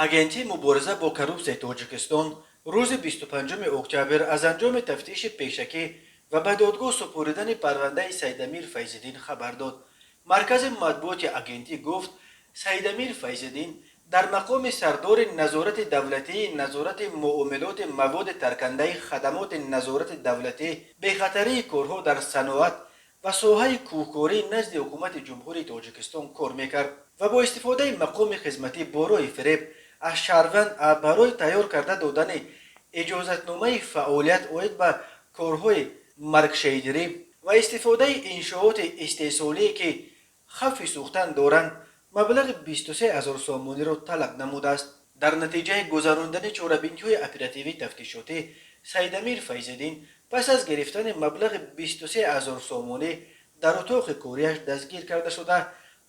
Агентии мубориза бо коррупсияи Тоҷикистон рӯзи 25 октябр аз анҷоми тафтиши пешакӣ ва ба додгоҳ супоридани парвандаи Саидамир Файзиддин хабар дод. Маркази матбуоти агентӣ гуфт, Саидамир Файзиддин дар мақоми сардори Назорати давлатии назорати муомилоти маводи таркандаи хадамоти назорати давлатӣ бехатарии корҳо дар саноат ва соҳаи кӯҳкорӣ назди Ҳукумати Ҷумҳурии Тоҷикистон кор мекард ва бо истифодаи мақоми хизматӣ бо роҳи фиреб аз шаҳрванд барои тайёр карда додани иҷозатномаи фаъолият оид ба корҳои маркшейдерӣ ва истифодаи иншооти истеҳсолие, ки хавфи сӯхтан доранд, маблағи 23 ҳазор сомониро талаб намудааст. Дар натиҷаи гузарондани чорабиниҳои оперативӣ тафтишотӣ Саидамир Файзиддин пас аз гирифтани маблағи 23 ҳазор сомонӣ дар утоқи кориаш дастгир карда шуда,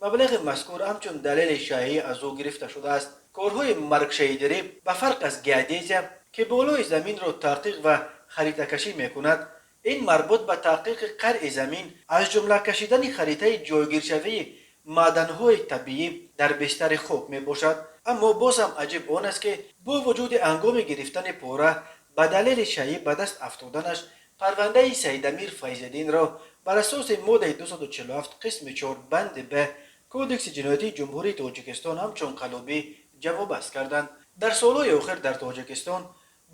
маблағи мазкур ҳамчун далели шайъӣ аз ӯ гирифта шудааст. Корҳои маркшейдерӣ, ба фарқ аз геодезия, ки болои заминро таҳқиқ ва харитакашӣ мекунад, ин марбут ба таҳқиқи қаръи замин, аз ҷумла кашидани харитаи ҷойгиршавии маъданҳои табиӣ дар бистари хок мебошад. Аммо боз ҳам аҷиб он аст, ки бо вуҷуди ҳангоми гирифтани пора ба далели шайъӣ ба даст афтоданаш, парвандаи Саидамир Файзиддинро бар асоси моддаи 247 қисми 4 банди б Кодекси ҷиноятии Ҷумҳурии Тоҷикистон ҳамчун қаллобӣ ҷамъубаст карданд. Дар солҳои охир дар Тоҷикистон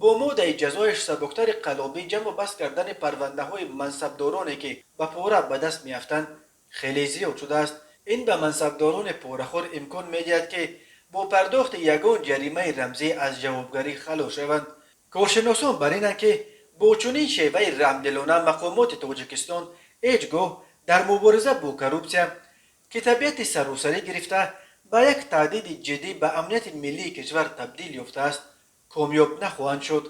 бо моддаи ҷазояш сабуктари қаллобӣ ҷамъу баст кардани парвандаҳои мансабдороне, ки ба пора ба даст меафтанд, хеле зиёд шудааст. Ин ба мансабдорони порахӯр имкон медиҳад, ки бо пардохти ягон ҷаримаи рамзӣ аз ҷавобгарӣ халос шаванд. Коршиносон бар инанд, ки бо чунин шеваи раҳмдилона мақомоти Тоҷикистон ҳеҷ гоҳ дар мубориза бо коррупсия, ки табиати саросарӣ гирифта, ба як таҳдиди ҷиддӣ ба амнияти миллии кишвар табдил ёфтааст, комёб нахоҳанд шуд.